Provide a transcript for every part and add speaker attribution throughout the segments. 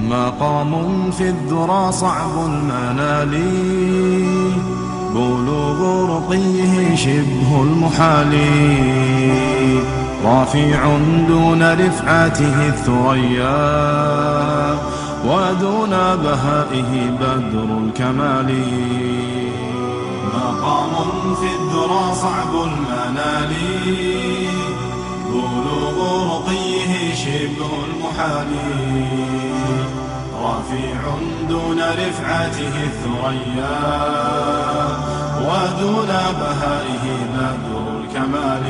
Speaker 1: مقام في الذرى صعب المنال، بلوغ رقيه شبه المحال، رافع دون رفعته الثريا، ودون بهائه بدر الكمال. مقام في الذرى صعب المنال، بلوغ رقيه شبه المحال، رفيع دون رفعته الثريا، ودون بهائه بدر الكمال.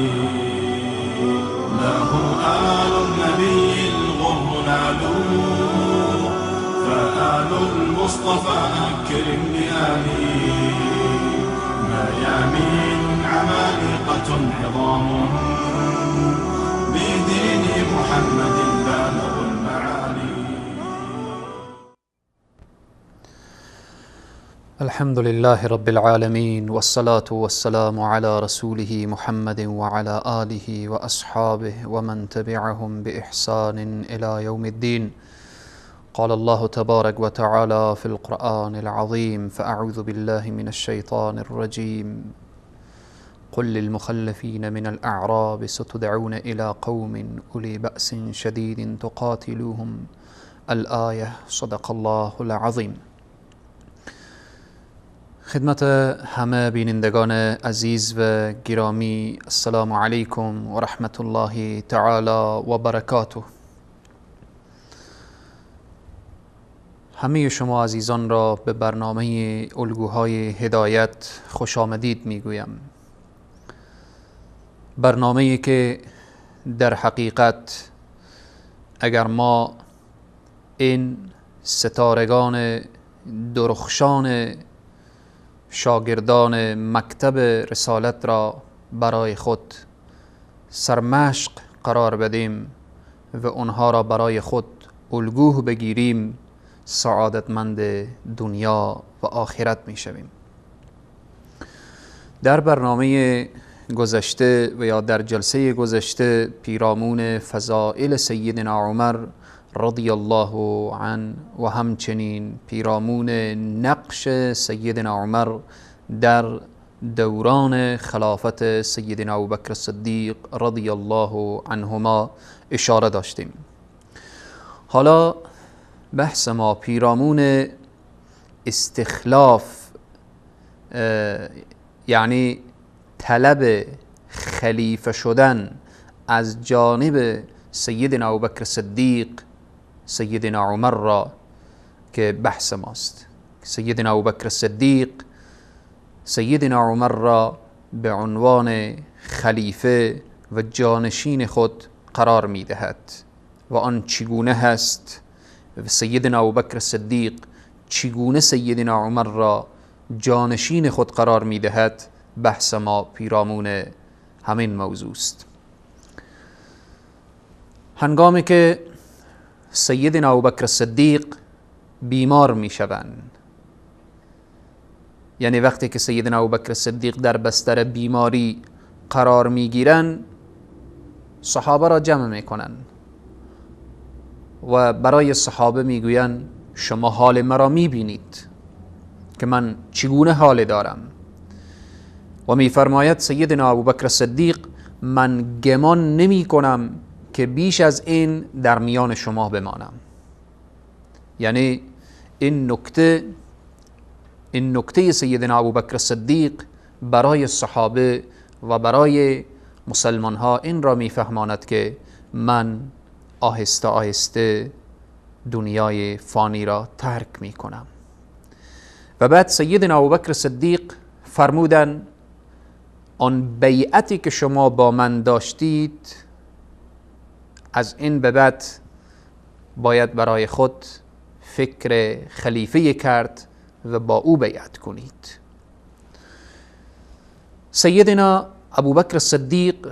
Speaker 1: له آل النبي الغر نالوا، فآل المصطفى أكرم بآله. ميامين عمالقة عظام، بدين محمد بالغ المعالي.
Speaker 2: الحمد لله رب العالمين، والصلاة والسلام على رسوله محمد وعلى آله وأصحابه ومن تبعهم بإحسان إلى يوم الدين. قال الله تبارك وتعالى في القرآن العظيم: فأعوذ بالله من الشيطان الرجيم، قل للمخلفين من الأعراب ستدعون إلى قوم أولي بأس شديد تقاتلوهم، الآية. صدق الله العظیم. خدمت همه بینندگان عزیز و گرامی، السلام علیکم و رحمت الله تعالی و برکاته. همه شما عزیزان را به برنامه الگوهای هدایت خوش آمدید میگویم. برنامه‌ای که در حقیقت اگر ما این ستارگان درخشان شاگردان مکتب رسالت را برای خود سرمشق قرار بدیم و آنها را برای خود الگو بگیریم، سعادتمند دنیا و آخرت میشویم. در برنامه گذشته و یا در جلسه گذشته پیرامون فضائل سیدنا عمر رضی الله عنه و همچنین پیرامون نقش سیدنا عمر در دوران خلافت سیدنا ابوبکر صدیق رضی الله عنهما اشاره داشتیم. حالا بحث ما پیرامون استخلاف، یعنی طلب خلیفه شدن از جانب سیدنا ابوبکر صدیق سیدنا عمر را که بحث ماست. سیدنا ابوبکر صدیق سیدنا عمر را به عنوان خلیفه و جانشین خود قرار می دهد و آن چگونه هست، سیدنا ابوبکر صدیق چگونه سیدنا عمر را جانشین خود قرار می دهد، بحث ما پیرامون همین موضوع است. هنگامی که سیدنا ابوبکر صدیق بیمار می شوند، یعنی وقتی که سیدنا ابوبکر صدیق در بستر بیماری قرار می گیرند، صحابه را جمع می کنند و برای صحابه می گویند شما حال مرا می بینید که من چگونه حال دارم. و می فرماید سیدنا ابوبکر صدیق من گمان نمی کنم که بیش از این در میان شما بمانم. یعنی این نکته سیدنا ابوبکر صدیق برای صحابه و برای مسلمان ها این را میفهماند که من آهسته آهسته دنیای فانی را ترک می کنم. و بعد سیدنا ابوبکر صدیق فرمودن آن بیعتی که شما با من داشتید از این به بعد باید برای خود فکر خلیفه کرد و با او بیعت کنید. سیدنا ابوبکر صدیق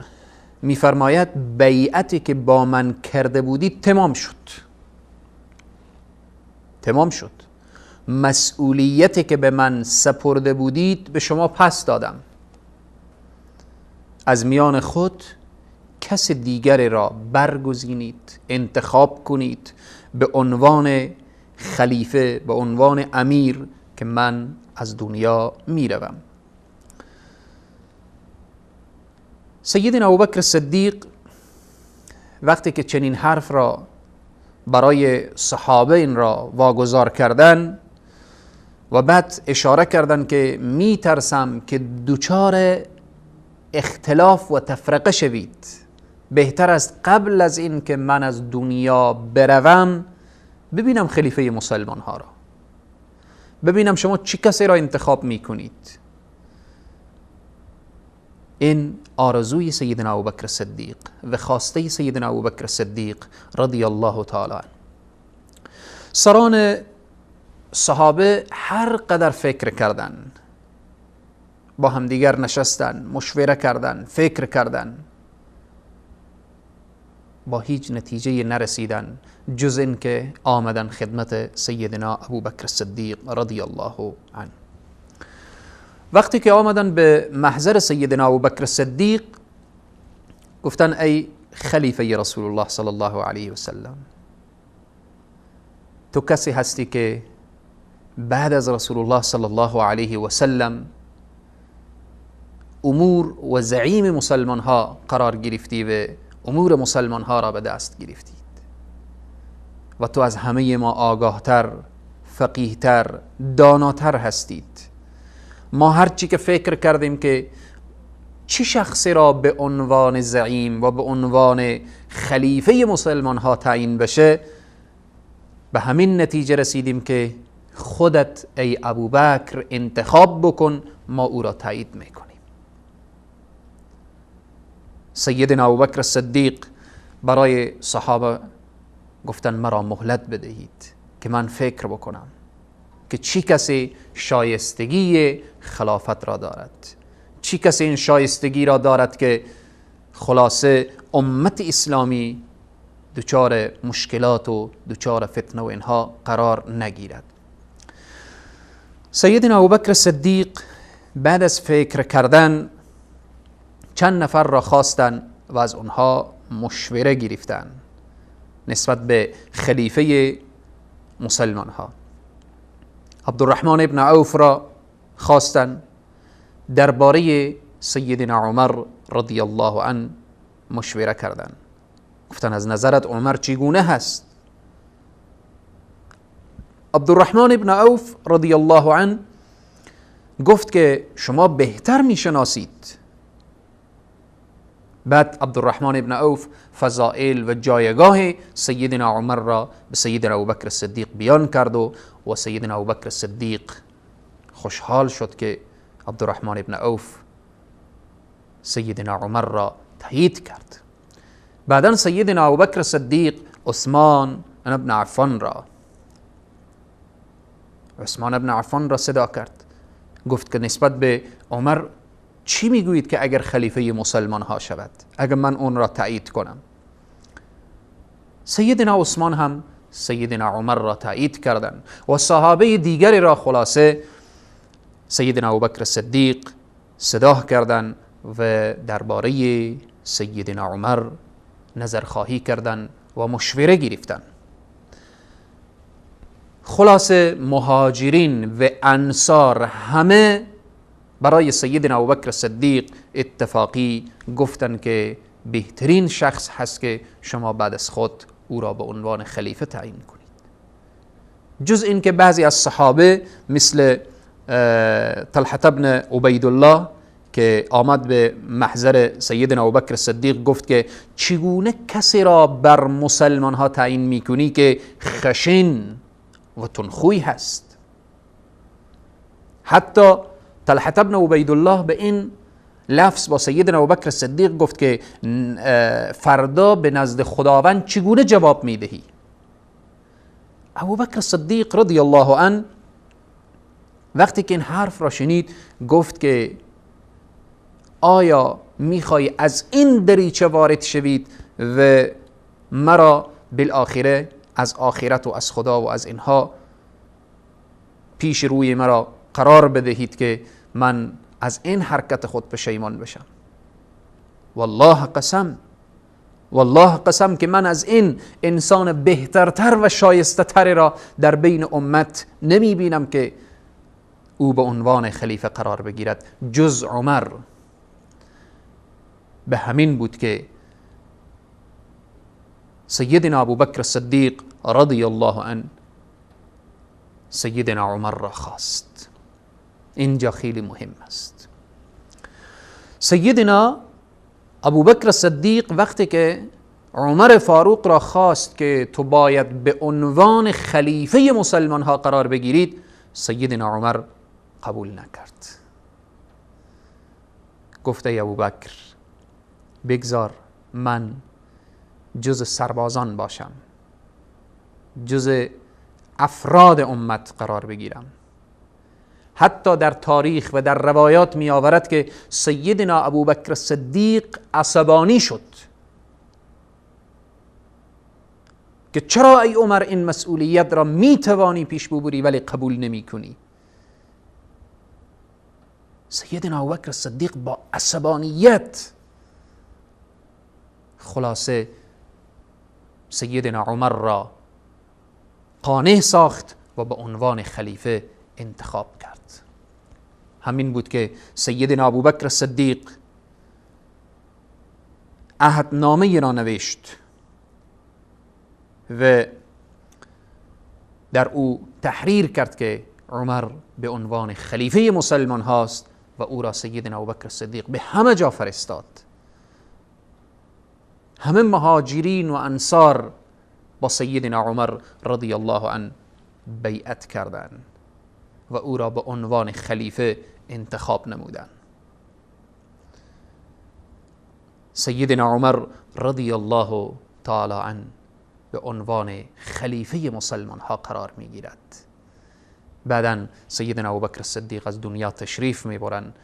Speaker 2: میفرماید بیعتی که با من کرده بودید تمام شد، تمام شد. مسئولیتی که به من سپرده بودید به شما پس دادم. از میان خود کس دیگری را برگزینید، انتخاب کنید به عنوان خلیفه، به عنوان امیر که من از دنیا میروم. سیدنا ابوبکر صدیق وقتی که چنین حرف را برای صحابه این را واگذار کردن و بعد اشاره کردن که میترسم که دچار اختلاف و تفرقه شوید، بهتر است قبل از این که من از دنیا بروم ببینم خلیفه مسلمان ها را، ببینم شما چی کسی را انتخاب میکنید. این آرزوی سیدنا ابوبکر صدیق و خواسته سیدنا ابوبکر صدیق رضی الله تعالی عنه. سران صحابه هر قدر فکر کردن، با همدیگر نشستن، مشوره کردن، فکر کردن، با هیچ نتیجه نرسیدن جز اینکه آمدن خدمت سیدنا ابوبکر صدیق رضی الله عنه. وقتی که آمدن به محضر سیدنا ابوبکر صدیق گفتن ای خلیفه رسول الله صلی الله علیه و سلم، تو کسی هستی که بعد از رسول الله صلی الله علیه و سلم امور و زعیم مسلمان ها قرار گرفتی و امور مسلمان ها را به دست گرفتید و تو از همه ما آگاهتر، فقیهتر، داناتر هستید. ما هرچی که فکر کردیم که چه شخصی را به عنوان زعیم و به عنوان خلیفه مسلمان ها تعیین بشه، به همین نتیجه رسیدیم که خودت ای ابوبکر انتخاب بکن، ما او را تایید میکنیم. سیدنا ابوبکر صدیق برای صحابه گفتن مرا مهلت بدهید که من فکر بکنم که چی کسی شایستگی خلافت را دارد، چی کسی این شایستگی را دارد که خلاصه امت اسلامی دچار مشکلات و دچار فتنه و اینها قرار نگیرد. سیدنا ابوبکر صدیق بعد از فکر کردن چند نفر را خواستن و از آنها مشوره گرفتن نسبت به خلیفه مسلمان ها. عبدالرحمن ابن عوف را خواستن درباره سیدنا عمر رضی الله عنه مشوره کردن. گفتن از نظرت عمر چگونه هست؟ عبدالرحمن ابن عوف رضی الله عنه گفت که شما بهتر میشناسید. بعد عبدالرحمن ابن عوف فضائل و جایگاه سیدنا عمر را به سیدنا ابوبکر صدیق بیان کرد و سیدنا ابوبکر صدیق خوشحال شد که عبدالرحمن ابن عوف سیدنا عمر را تایید کرد. بعدا سیدنا ابوبکر صدیق عثمان ابن عفان را صدا کرد، گفت که نسبت به عمر چی میگویید که اگر خلیفه مسلمان ها شود، اگر من اون را تایید کنم؟ سیدنا عثمان هم سیدنا عمر را تایید کردند و صحابه دیگری را خلاصه سیدنا ابوبکر صدیق صدا کردند و درباره سیدنا عمر نظرخواهی کردند و مشوره گرفتند. خلاصه مهاجرین و انصار همه برای سیدنا ابوبکر صدیق اتفاقی گفتن که بهترین شخص هست که شما بعد از خود او را به عنوان خلیفه تعیین کنید. جز این که بعضی از صحابه مثل طلحه ابن عبیدالله که آمد به محضر سیدنا ابوبکر صدیق گفت که چگونه کسی را بر مسلمان ها تعیین میکنی که خشن و تنخوی هست؟ حتی طلحه ابن عبیدالله به این لفظ با سیدنا ابوبکر صدیق گفت که فردا به نزد خداوند چگونه جواب میدهی؟ ابوبکر صدیق رضی الله عنه وقتی که این حرف را شنید گفت که آیا میخوای از این دریچه وارد شوید و مرا بالآخره از آخرت و از خدا و از اینها پیش روی مرا قرار بدهید که من از این حرکت خود پشیمان بشم؟ والله قسم، والله قسم که من از این انسان بهترتر و شایسته تر را در بین امت نمی بینم که او به عنوان خلیفه قرار بگیرد جز عمر. به همین بود که سیدنا ابوبکر صدیق رضی الله عنه سیدنا عمر را خواست. اینجا خیلی مهم است. سیدنا ابوبکر صدیق وقتی که عمر فاروق را خواست که تو باید به عنوان خلیفه مسلمان ها قرار بگیرید، سیدنا عمر قبول نکرد. گفت ای ابوبکر، بگذار من جز سربازان باشم، جز افراد امت قرار بگیرم. حتی در تاریخ و در روایات می آورد که سیدنا ابوبکر صدیق عصبانی شد که چرا ای عمر این مسئولیت را می توانی پیش ببری ولی قبول نمی کنی. سیدنا ابوبکر صدیق با عصبانیت خلاصه سیدنا عمر را قانع ساخت و به عنوان خلیفه انتخاب کرد. همین بود که سیدنا ابوبکر صدیق عهدنامه را نوشت و در او تحریر کرد که عمر به عنوان خلیفه مسلمان هاست و او را سیدنا ابوبکر صدیق به همه جا فرستاد. همه مهاجرین و انصار با سیدنا عمر رضی الله عنه بیعت کردند و او را به عنوان خلیفه انتخاب نمودند. سیدنا عمر رضی الله تعالی عنه به عنوان خلیفه مسلمان ها قرار می گیرد. بعدا سیدنا ابوبکر صدیق از دنیا تشریف می برند.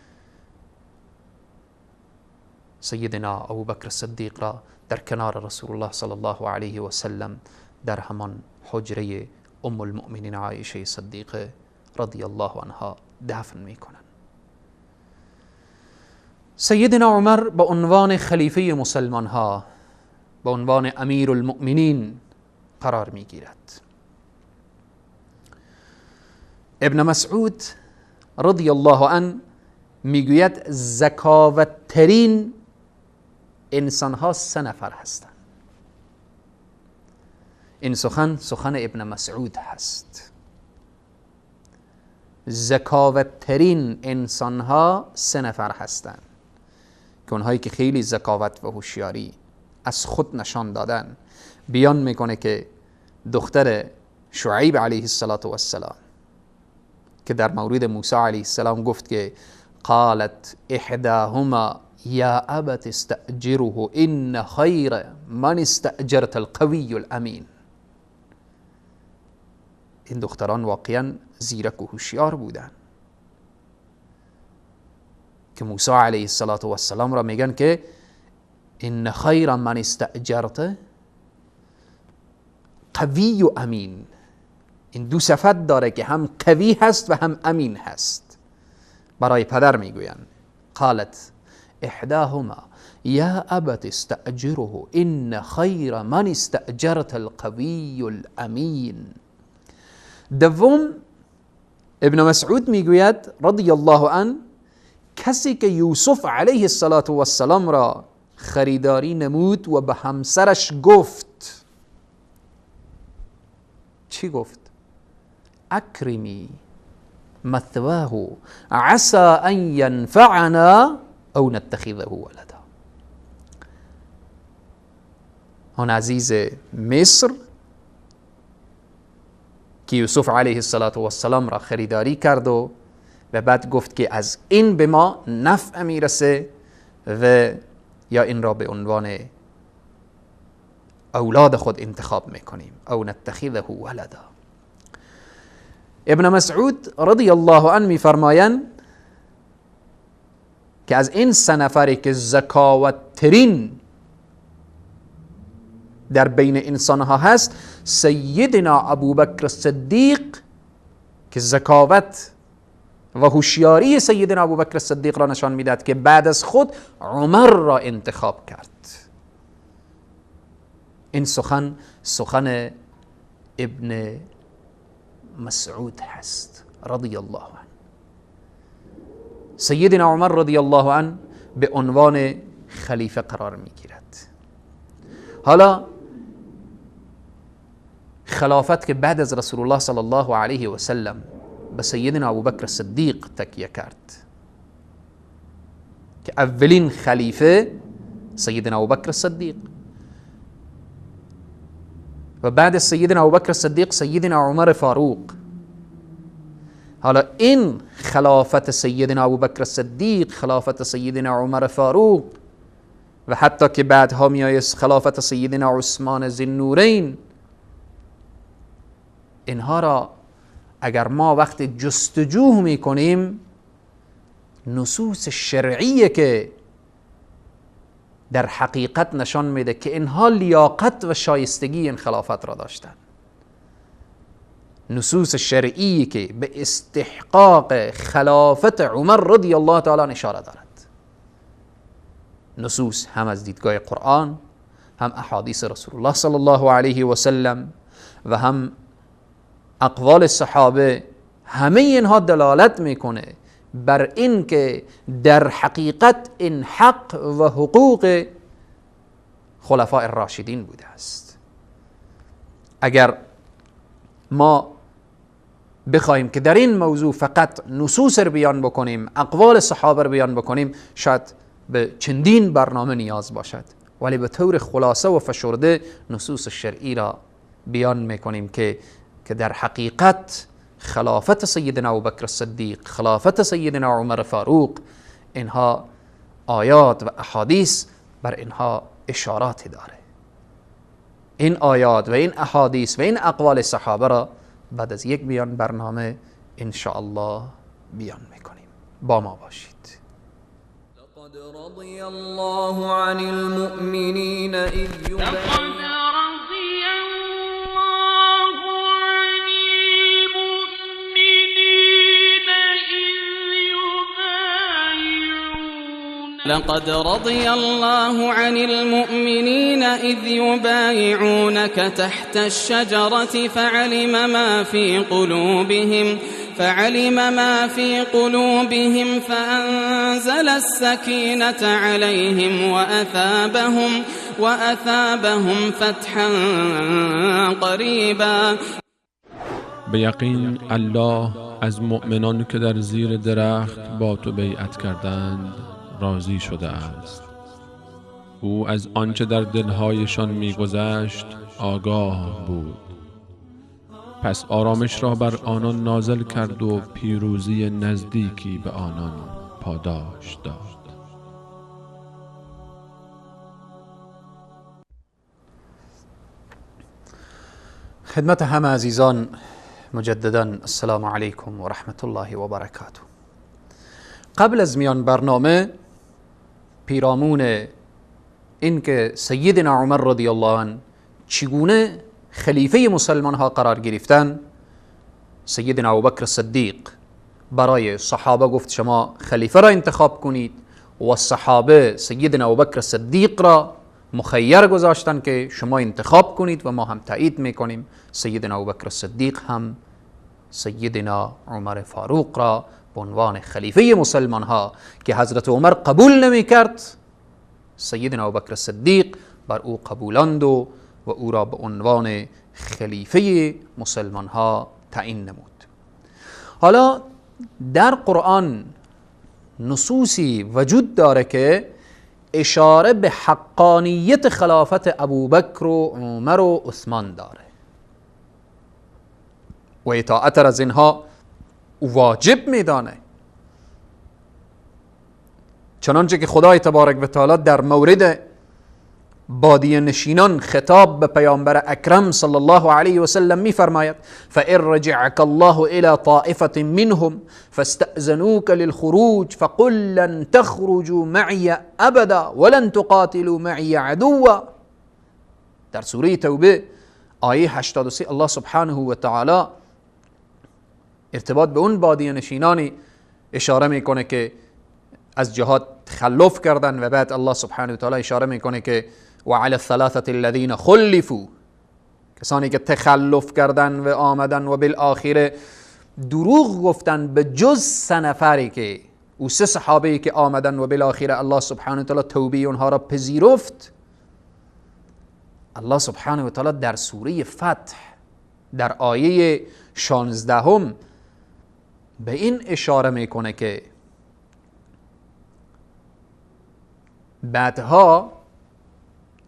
Speaker 2: سیدنا ابوبکر صدیق را در کنار رسول الله صلی الله علیه و سلم در همان حجره ام المؤمنین عایشه صدیقه رضی الله عنها دفن میکنن. سیدنا عمر به عنوان خلیفه مسلمان ها، به عنوان امیر المؤمنین قرار میگیرد. ابن مسعود رضی الله عنه میگوید ذکاوت‌ترین انسان ها 3 نفر هستند. این سخن سخن ابن مسعود هست. ذکاوت‌ترین انسان ها 3 نفر هستند که اونهایی که خیلی ذکاوت و هوشیاری از خود نشان دادن. بیان میکنه که دختر شعیب علیه السلام که در مورد موسی علیه السلام گفت که قالت احداهما یا ابت استأجره ان خیر من استأجرت القوی الامین. این دختران واقعا زیرک و هوشیار بودن که موسی علیه السلام را میگن که ان خیر من استأجرت قوی و امین. این دو صفت داره که هم قوی هست و هم امین هست. برای پدر میگوین قالت احداهما یا ابت استأجره ان خیر من استأجرت القوی الامین. دوم ابن مسعود میگوید رضی الله عنه کسی که یوسف علیه السلام را خریداری نمود و به همسرش گفت، چی گفت؟ اکرمی مثواه عسى ان ینفعنا او نتخذه ولدا. آن عزیز مصر که یوسف علیه السلام را خریداری کرد و بعد گفت که از این به ما نفع میرسه و یا این را به عنوان اولاد خود انتخاب میکنیم، او نتخذه ولدا. ابن مسعود رضی الله عنه میفرمایند که از این 3 نفری که ذکاوت ترین در بین انسان ها هست، سیدنا ابوبکر صدیق که ذکاوت و هوشیاری سیدنا ابوبکر صدیق را نشان میداد که بعد از خود عمر را انتخاب کرد. این سخن سخن ابن مسعود هست رضی الله عنه. سیدنا عمر رضی الله عنه به عنوان خلیفه قرار میگیرد. حالا خلافت که بعد از رسول الله صلی الله علیه و سلم به سیدنا ابوبکر صدیق تکیه کرد که اولین خلیفه سیدنا ابوبکر صدیق و بعد سیدنا ابوبکر صدیق سیدنا عمر فاروق. حالا این خلافت سیدنا ابوبکر صدیق، خلافت سیدنا عمر فاروق و حتی که بعدها میآید خلافت سیدنا عثمان ذی‌النورین، اینها را اگر ما وقت جستجو میکنیم نصوص شرعیه که در حقیقت نشان میده که اینها لیاقت و شایستگی این خلافت را داشتن. نصوص شرعی که به استحقاق خلافت عمر رضی الله تعالی عنه اشاره دارد، نصوص هم از دیدگاه قرآن، هم احادیث رسول الله صلی الله علیه و سلم و هم اقوال صحابه، همه اینها دلالت میکنه بر این که در حقیقت این حق و حقوق خلفاء راشدین بوده است. اگر ما بخواهیم که در این موضوع فقط نصوص رو بیان بکنیم، اقوال صحابه رو بیان بکنیم، شاید به چندین برنامه نیاز باشد، ولی به طور خلاصه و فشرده نصوص شرعی را بیان میکنیم که در حقیقت خلافت سیدنا ابوبکر صدیق، خلافت سیدنا عمر فاروق، اینها آیات و احادیث بر اینها اشارات داره. این آیات و این احادیث و این اقوال صحابه را بعد از یک بیان برنامه ان شاء الله بیان میکنیم. با ما باشید.
Speaker 3: لقد رضی الله عن المؤمنین اذ لقد رضي الله عن المؤمنين إذ يبايعونك تحت الشجرة فعلم ما في قلوبهم فأنزل السكينة عليهم وأثابهم فتحا قريبا.
Speaker 4: به یقین الله از مؤمنان که در زیر درخت با تو بیعت کردند راضی شده است. او از آنچه در دلهایشان می‌گذشت آگاه بود. پس آرامش را بر آنان نازل کرد و پیروزی نزدیکی به آنان پاداش داد.
Speaker 2: خدمت همه عزیزان مجددا السلام علیکم و رحمت الله و برکاته. قبل از میان برنامه پیرامون اینکه سیدنا عمر رضی الله عنه چگونه خلیفه مسلمان ها قرار گرفتن، سیدنا ابوبکر صدیق برای صحابه گفت شما خلیفه را انتخاب کنید و صحابه سیدنا ابوبکر صدیق را مخیر گذاشتن که شما انتخاب کنید و ما هم تایید میکنیم. سیدنا ابوبکر صدیق هم سیدنا عمر فاروق را به عنوان خلیفه مسلمان ها که حضرت عمر قبول نمی کرد، سیدنا ابوبکر صدیق بر او قبولاند و او را به عنوان خلیفه مسلمان ها تعیین نمود. حالا در قرآن نصوصی وجود داره که اشاره به حقانیت خلافت ابوبکر و عمر و عثمان داره و اطاعت از اینها واجب میدانه، چنانچه که خدای تبارک و تعالی در مورد بادیه نشینان خطاب به پیامبر اکرم صلی الله علیه و سلم میفرماید فإن رجعك الله إلى طائفة منهم فاستأذنوك للخروج فقل لن تخرجوا معي أبدا ولن تقاتلوا معي عدوا. در سوره توبه آیه 83 الله سبحانه و تعالی ارتباط به اون بادیه نشینانی اشاره میکنه که از جهاد تخلف کردن و بعد الله سبحانه و تعالی اشاره میکنه که و علی الثلاثة الذین خلفوا، کسانی که تخلف کردن و آمدن و بالآخره دروغ گفتن، به جز 3 نفری که او 3 صحابه‌ای که آمدن و بالاخره الله سبحانه و تعالی توبه اونها را پذیرفت. الله سبحانه و تعالی در سوره فتح در آیه 16 به این اشاره میکنه که بعدها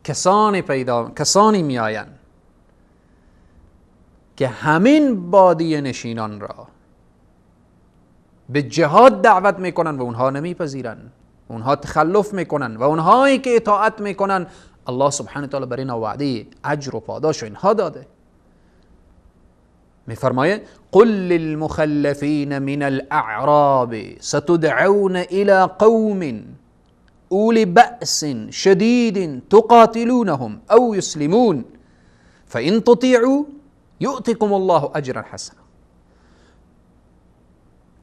Speaker 2: کسانی میآیند که همین بادیه نشینان را به جهاد دعوت میکنن و اونها نمیپذیرن، اونها تخلف میکنن و اونهایی که اطاعت میکنن الله سبحانه و تعالی برای اینا وعده اجر و پاداش و اینها داده. میفرمایه قل للمخلفین من الاعراب ستدعون الى قوم اولی بأس شدید تقاتلونهم او یسلمون فإن تطیعوا یؤتکم الله اجرا حسنا.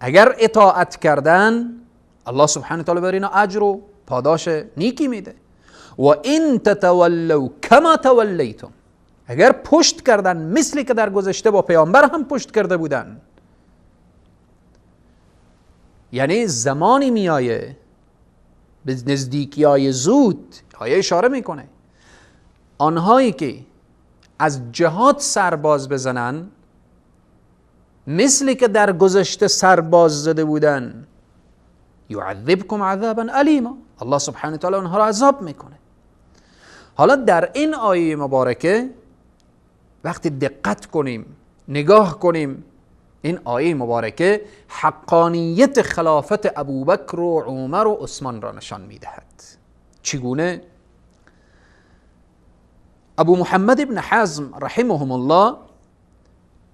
Speaker 2: اگر اطاعت کردن الله سبحانه و تعالی بر اینا اجر و پاداش نیکی میده. و این تتولوا کما تولیتم، اگر پشت کردن مثلی که در گذشته با پیامبر هم پشت کرده بودن، یعنی زمانی میایه به نزدیکی های زود، آیه اشاره میکنه آنهایی که از جهاد سرباز بزنن مثلی که در گذشته سرباز زده بودن، یعذبکم عذابا الیما، الله سبحانه و تعالی آنها را عذاب میکنه. حالا در این آیه مبارکه وقتی دقت کنیم، نگاه کنیم، این آیه مبارکه حقانیت خلافت ابوبکر و عمر و عثمان را نشان میدهد. چگونه؟ ابو محمد ابن حزم رحمهم الله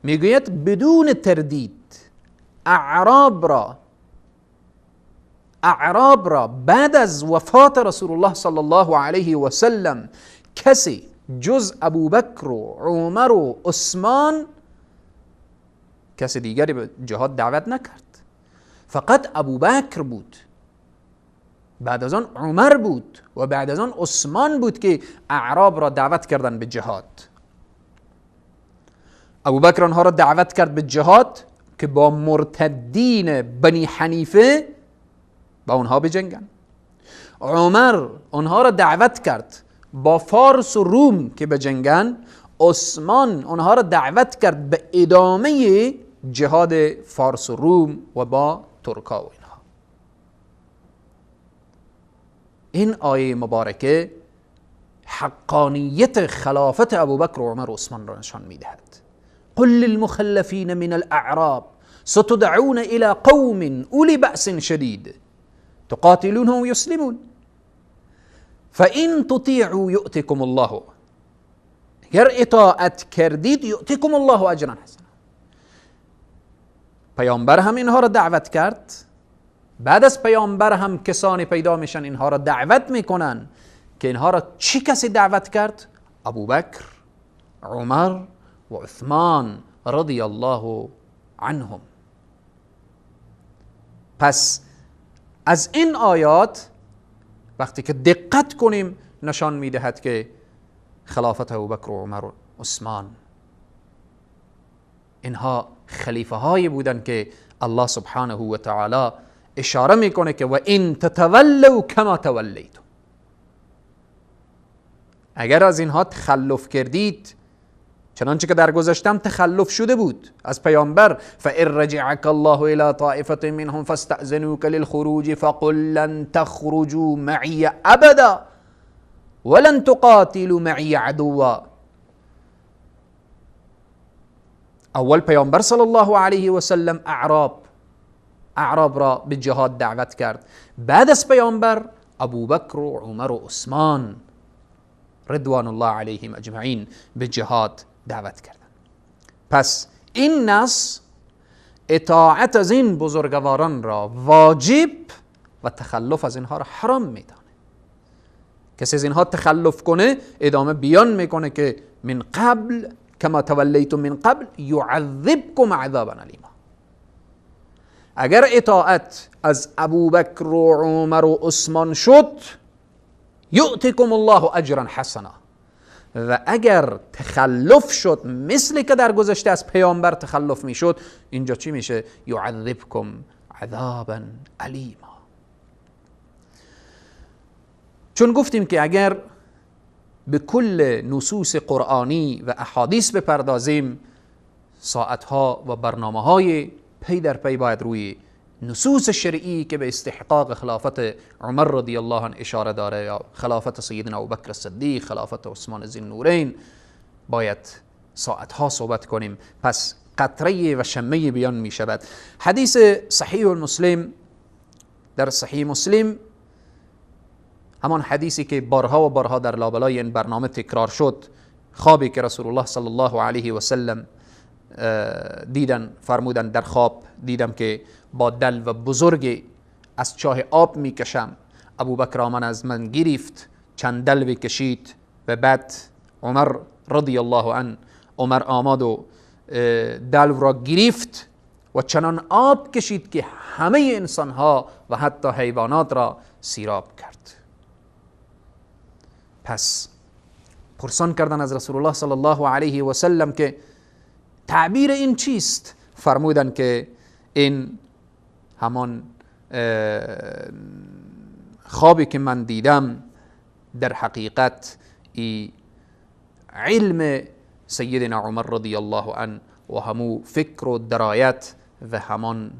Speaker 2: میگوید بدون تردید اعراب را بعد از وفات رسول الله صلی الله علیه و سلم کسی جز ابوبکر و عمر و عثمان کسی دیگری به جهاد دعوت نکرد. فقط ابوبکر بود، بعد از آن عمر بود و بعد از آن عثمان بود که اعراب را دعوت کردن به جهاد. ابوبکر آنها را دعوت کرد به جهاد که با مرتدین بنی حنیفه با اونها بجنگن. عمر آنها را دعوت کرد با فارس و روم که بجنگن. عثمان آنها را دعوت کرد به ادامه جهاد فارس و روم و با ترکا و اینها. این آیه مبارکه حقانیت خلافت ابوبکر و عمر و عثمان را نشان میدهد. قل للمخلفین من الاعراب ستدعون الى قوم اولی بأس شدید تقاتلونهم ويسلمون فإن تطيعوا يؤتكم الله، اگر اطاعت کردید یؤتکم الله اجرا حسنا. پیامبر هم اینها را دعوت کرد، بعد از پیامبر هم کسانی پیدا میشن اینها را دعوت میکنن که اینها را چی کسی دعوت کرد؟ ابوبکر، عمر و عثمان رضی الله عنهم. پس از این آیات وقتی که دقت کنیم نشان میدهد که خلافت ابوبکر و عمر و عثمان اینها خلیفه هایی بودند که الله سبحانه و تعالی اشاره میکنه که و این تتولوا کما تولیتم، اگر از اینها تخلف کردید چنانچه که در گذشتم تخلف شده بود از پیامبر، فإن رجعك الله إلى طائفة منهم فاستأذنوك للخروج فقل لن تخرجوا معي أبدا ولن تقاتلوا معي عدوا. اول پیامبر صلی الله علیه و سلم اعراب را به جهاد دعوت کرد، بعد از پیامبر ابوبکر و عمر و عثمان رضوان الله علیهم اجمعین به جهاد دعوت کردند. پس این نص اطاعت از این بزرگواران را واجب و تخلف از اینها را حرام میدانه. کسی از اینها تخلف کنه ادامه بیان میکنه که من قبل کما تولیتم من قبل یعذبکم عذابا الیما. اگر اطاعت از ابوبکر و عمر و عثمان شد یؤتکم الله اجرا حسنا. و اگر تخلف شد مثل که در گذشته از پیامبر تخلف میشد، اینجا چی میشه؟ یعذبکم عذابا علیما. چون گفتیم که اگر به کل نصوص قرآنی و احادیث بپردازیم، ساعتها و برنامه های پی در پی باید روی نصوص شرعی که به استحقاق خلافت عمر رضی الله عنه اشاره داره، یا خلافت سیدنا ابوبکر صدیق، خلافت عثمان ذی‌النورین، باید ساعتها صحبت کنیم. پس قطره و شمه بیان می شود. حدیث صحیح المسلم، در صحیح مسلم همان حدیثی که بارها و بارها در لابلای این برنامه تکرار شد، خوابی که رسول الله صلی الله علیه و سلم دیدن، فرمودن در خواب دیدم که با دل و بزرگ از چاه آب میکشم، ابوبکر آمد از من گرفت، چند دلو کشید و بعد عمر رضی الله عنه، عمر آمد و دلو را گرفت و چنان آب کشید که همه انسانها و حتی حیوانات را سیراب کرد. پس پرسان کردن از رسول الله صلی الله علیه و سلم که تعبیر این چیست؟ فرمودن که این همان خوابی که من دیدم در حقیقت ای علم سیدنا عمر رضی الله عنه و همو فکر و درایت و همان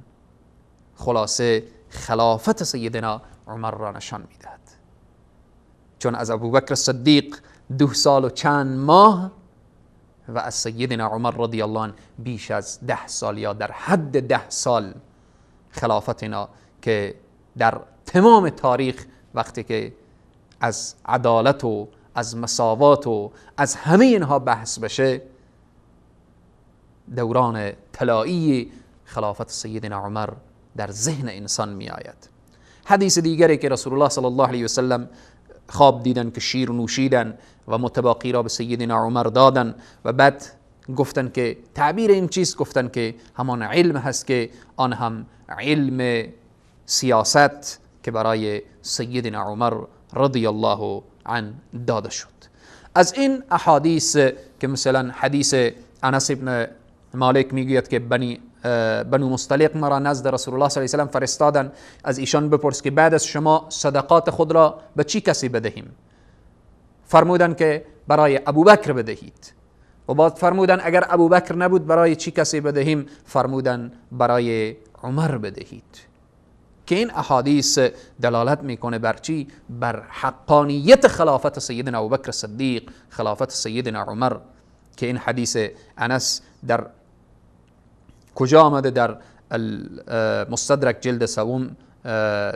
Speaker 2: خلاصه خلافت سیدنا عمر را نشان میدهد. چون از ابوبکر صدیق 2 سال و چند ماه و از سیدنا عمر رضی الله عنه بیش از 10 سال یا در حد 10 سال خلافتنا که در تمام تاریخ وقتی که از عدالت و از مساوات و از همه اینها بحث بشه، دوران طلایی خلافت سیدنا عمر در ذهن انسان می آید. حدیث دیگری که رسول الله صلی الله علیه وسلم خواب دیدن که شیر نوشیدن و متباقی را به سیدنا عمر دادن و بعد گفتن که تعبیر این چیز، گفتن که همان علم هست که آن هم علم سیاست که برای سیدنا عمر رضی الله عنه داده شد. از این احادیث که مثلا حدیث انس ابن مالک میگوید که بنو مصطلق مرا نزد رسول الله صلی الله علیه و سلم فرستادن، از ایشان بپرس که بعد از شما صدقات خود را به چی کسی بدهیم؟ فرمودن که برای ابوبکر بدهید. و بعد فرمودن اگر ابوبکر نبود برای چی کسی بدهیم؟ فرمودن برای عمر بدهید. که این احادیث دلالت میکنه بر چی؟ بر حقانیت خلافت سیدنا ابوبکر صدیق، خلافت سیدنا عمر. که این حدیث انس در کجا آمده؟ در المستدرک جلد سوم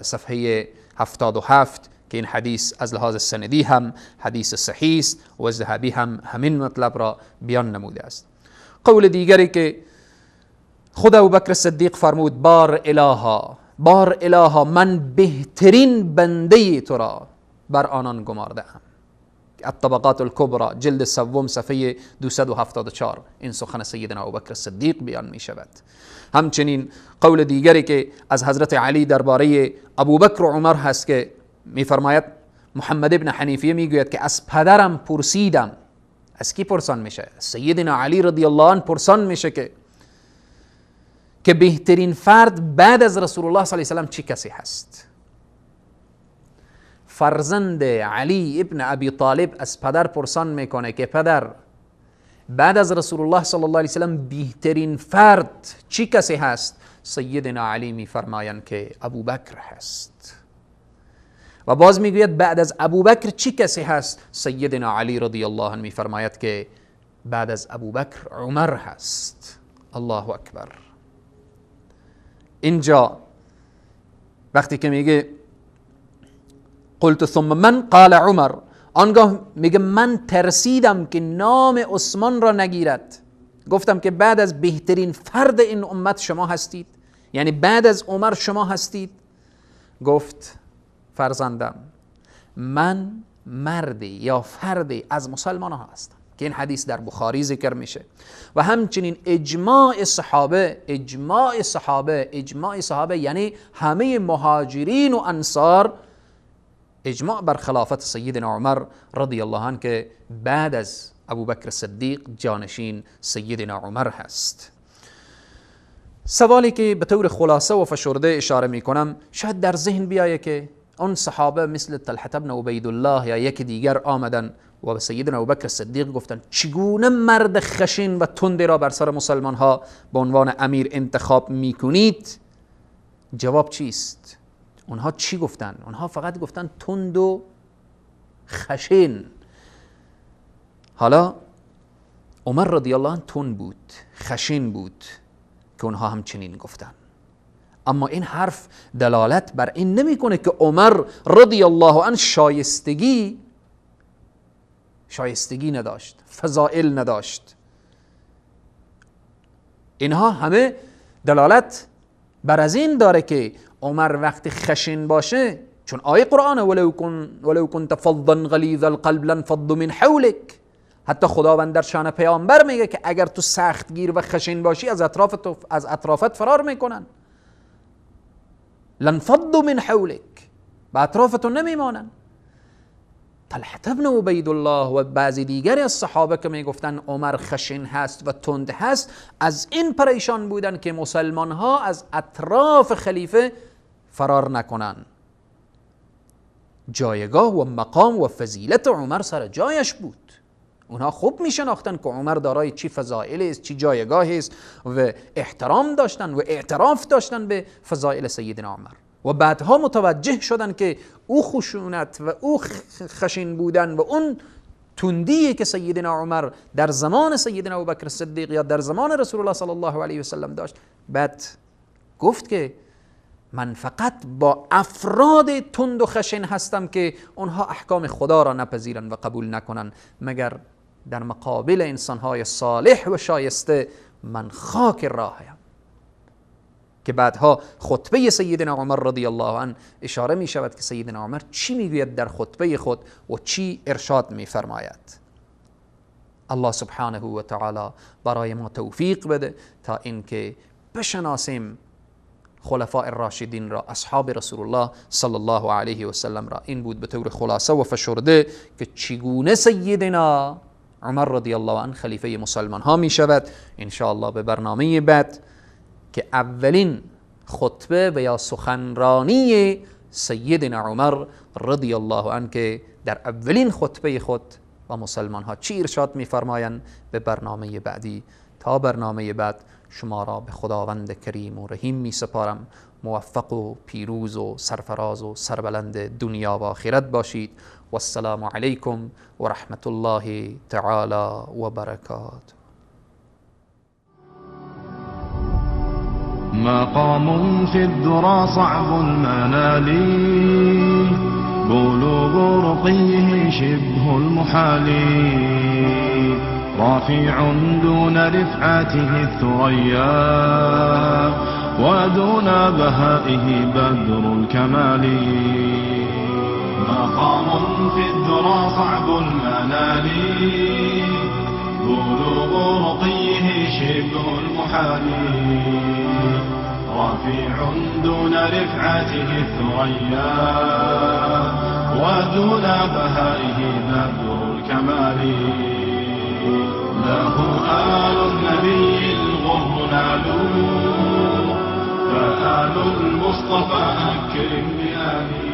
Speaker 2: صفحه 77 که این حدیث از لحاظ سندی هم حدیث صحیح است و ذهبی هم همین مطلب را بیان نموده است. قول دیگری که خود ابوبکر صدیق فرمود بار الها، بار الها، من بهترین بنده تو را بر آنان گمارده ام. الطبقات الکبرى جلد سوم صفحه 274 این سخن سیدنا ابوبکر صدیق بیان می شود. همچنین قول دیگری که از حضرت علی درباره ابوبکر و عمر هست که میفرماید محمد ابن حنیفیه میگوید که از پدرم پرسیدم. از کی پرسان میشه؟ سیدنا علی رضی الله عنه پرسان میشه که بهترین فرد بعد از رسول الله صلی الله علیه و سلم چه کسی هست؟ فرزند علی ابن ابی طالب از پدر پرسان میکنه که پدر، بعد از رسول الله صلی الله علیه و سلم بهترین فرد چی کسی هست؟ سیدنا علی میفرمایند که ابوبکر هست. و باز میگوید بعد از ابوبکر چی کسی هست؟ سیدنا علی رضی الله عنه میفرماید که بعد از ابوبکر عمر هست. الله اکبر. اینجا وقتی که میگه قلت ثم من قال عمر، آنگاه میگه من ترسیدم که نام عثمان را نگیرد، گفتم که بعد از بهترین فرد این امت شما هستید، یعنی بعد از عمر شما هستید. گفت فرزندم، من مردی یا فردی از مسلمان ها هستم، که این حدیث در بخاری ذکر میشه. و همچنین اجماع صحابه، اجماع صحابه، اجماع صحابه، یعنی همه مهاجرین و انصار اجماع بر خلافت سیدنا عمر رضی الله عنه که بعد از ابوبکر صدیق جانشین سیدنا عمر هست. سوالی که به طور خلاصه و فشرده اشاره می کنم، شاید در ذهن بیایه که اون صحابه مثل طلحه بن عبیدالله یا یکی دیگر آمدن و به سیدنا ابوبکر صدیق گفتن چگونه مرد خشن و تند را بر سر مسلمان ها به عنوان امیر انتخاب میکنید؟ جواب چیست؟ اونها چی گفتن؟ اونها فقط گفتن تند و خشن. حالا عمر رضی الله عنه تند بود، خشن بود که اونها همچنین گفتن، اما این حرف دلالت بر این نمیکنه که عمر رضی الله عنه شایستگی نداشت، فضائل نداشت. اینها همه دلالت بر از این داره که عمر وقتی خشن باشه، چون آیه قرآن ولو کنت فظا غلیظ القلب لانفضوا من حولک، حتی خداوند در شان پیامبر میگه که اگر تو سختگیر و خشن باشی از اطرافت فرار میکنن. لانفضوا من حولک، به اطرافتون نمیمانن. طلحه بن عبیدالله و بعضی دیگری از صحابه که میگفتن عمر خشن هست و تند هست، از این پریشان بودن که مسلمان ها از اطراف خلیفه فرار نکنن. جایگاه و مقام و فضیلت عمر سر جایش بود. اونها خوب میشناختن که عمر دارای چی فضائل است، چی جایگاهی است و احترام داشتن و اعتراف داشتن به فضائل سیدنا عمر. و بعدها متوجه شدن که او خشونت و او خشن بودن و اون تندی که سیدنا عمر در زمان سیدنا ابوبکر صدیق یا در زمان رسول الله صلی الله علیه و سلم داشت، بعد گفت که من فقط با افراد تند و خشن هستم که اونها احکام خدا را نپذیرن و قبول نکنن، مگر در مقابل انسانهای صالح و شایسته من خاک راهیم. که بعدها خطبه سیدنا عمر رضی الله عنه اشاره می شود که سیدنا عمر چی میگوید در خطبه خود و چی ارشاد می فرماید. الله سبحانه و تعالی برای ما توفیق بده تا اینکه بشناسیم خلفاء الراشدین را، اصحاب رسول الله صلی الله علیه و سلم را. این بود به طور خلاصه و فشرده که چگونه سیدنا عمر رضی الله عنه خلیفه مسلمان ها می شود. انشاءالله به برنامه بعد که اولین خطبه و یا سخنرانی سیدنا عمر رضی الله عنه که در اولین خطبه خود و مسلمان ها چی ارشاد می‌فرمایند، به برنامه بعدی. تا برنامه بعد شما را به خداوند کریم و رحیم می سپارم. موفق و پیروز و سرفراز و سربلند دنیا و آخرت باشید. و السلام علیکم و رحمت الله تعالی و برکاته.
Speaker 1: مقام في الذرى صعب المنال، بلوغ رقيه شبه المحال، رافع دون رفعته الثريا، ودون بهائه بدر الكمال. مقام في الذرى صعب المنال، بلوغ رقيه شبه المحال، رفيع دون رفعته الثريا، ودون بهائه بدر الكمال. له آل النبي الغر نالوا، فآل المصطفى أكرم بآله.